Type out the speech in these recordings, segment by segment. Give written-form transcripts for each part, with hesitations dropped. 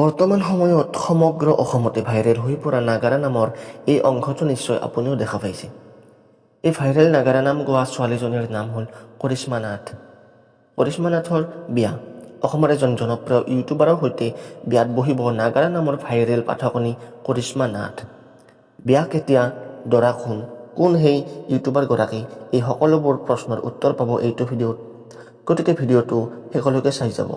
বৰ্তমান সময়ত সমগ্ৰ অসমতে ভাইৰেল হৈ পৰা নাগাৰা নামৰ এই অংশটো নিশ্চয় আপুনিও দেখা পাইছে। এই ভাইৰেল নাগাৰা নাম গোৱা ছোৱালীজনীৰ নাম হ'ল কৰিশ্মা নাথ। কৰিশ্মা নাথৰ বিয়া। অসমৰ এজন জনপ্ৰিয় ইউটিউবাৰৰ সৈতে বিয়াত বহিব নাগাৰা নামৰ ভাইৰেল পাঠকনী কৰিশ্মা নাথ। বিয়া কেতিয়া, দৰা কোন, কোন সেই ইউটিউবাৰগৰাকী, এই সকলোবোৰ প্ৰশ্নৰ উত্তৰ পাব এইটো ভিডিঅ'ত। গতিকে ভিডিঅ'টো শেষলৈকে চাই যাব।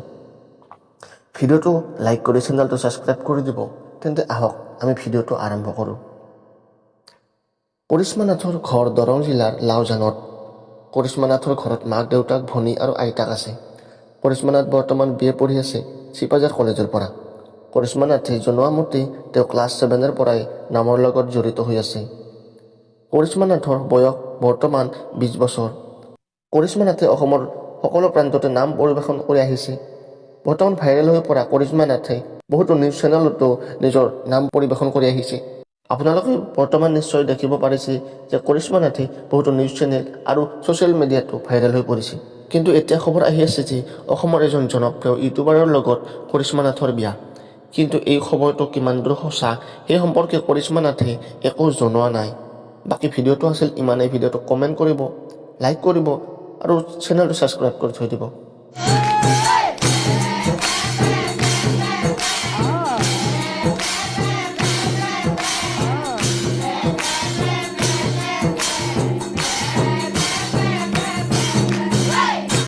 ভিডিঅ'টো লাইক কৰি চেনেলটো ছাবস্ক্ৰাইব কৰি দিব। তেন্তে আহক, আমি ভিডিঅ'টো আৰম্ভ কৰোঁ। কৰিশ্মা নাথৰ ঘৰ দৰং জিলাৰ লাওজানত। কৰিশ্মা নাথৰ ঘৰত মাক, দেউতাক, ভনী আৰু আইতাক আছে। কৰিশ্মা নাথ বৰ্তমান বি এ পঢ়ি আছে চিপাঝাৰ কলেজৰ পৰা। কৰিশ্মা নাথে জনোৱা মতে তেওঁ ক্লাছ ছেভেনৰ পৰাই নামৰ লগত জড়িত হৈ আছে। কৰিশ্মা নাথৰ বয়স বৰ্তমান 20 বছৰ। কৰিশ্মা নাথে অসমৰ সকলো প্ৰান্ততে নাম পৰিৱেশন কৰি আহিছে। বৰ্তমান ভাইৰেল হৈ পৰা কৰিশ্মা নাথে বহুতো নিউজ চেনেলতো নিজৰ নাম পৰিৱেশন কৰি আহিছে। আপোনালোকে বৰ্তমান নিশ্চয় দেখিব পাৰিছে যে কৰিশ্মা নাথে বহুতো নিউজ চেনেল আৰু ছ'চিয়েল মিডিয়াতো ভাইৰেল হৈ পৰিছে। কিন্তু এতিয়া খবৰ আহি আছে যে অসমৰ এজন জনপ্ৰিয় ইউটিউবাৰৰ লগত কৰিশ্মা নাথৰ বিয়া। কিন্তু এই খবৰটো কিমান দূৰ সঁচা, সেই সম্পৰ্কে কৰিশ্মা নাথে একো জনোৱা নাই। বাকী ভিডিঅ'টো আছিল ইমানেই। ভিডিঅ'টো কমেণ্ট কৰিব, লাইক কৰিব আৰু চেনেলটো ছাবস্ক্ৰাইব কৰি থৈ দিব।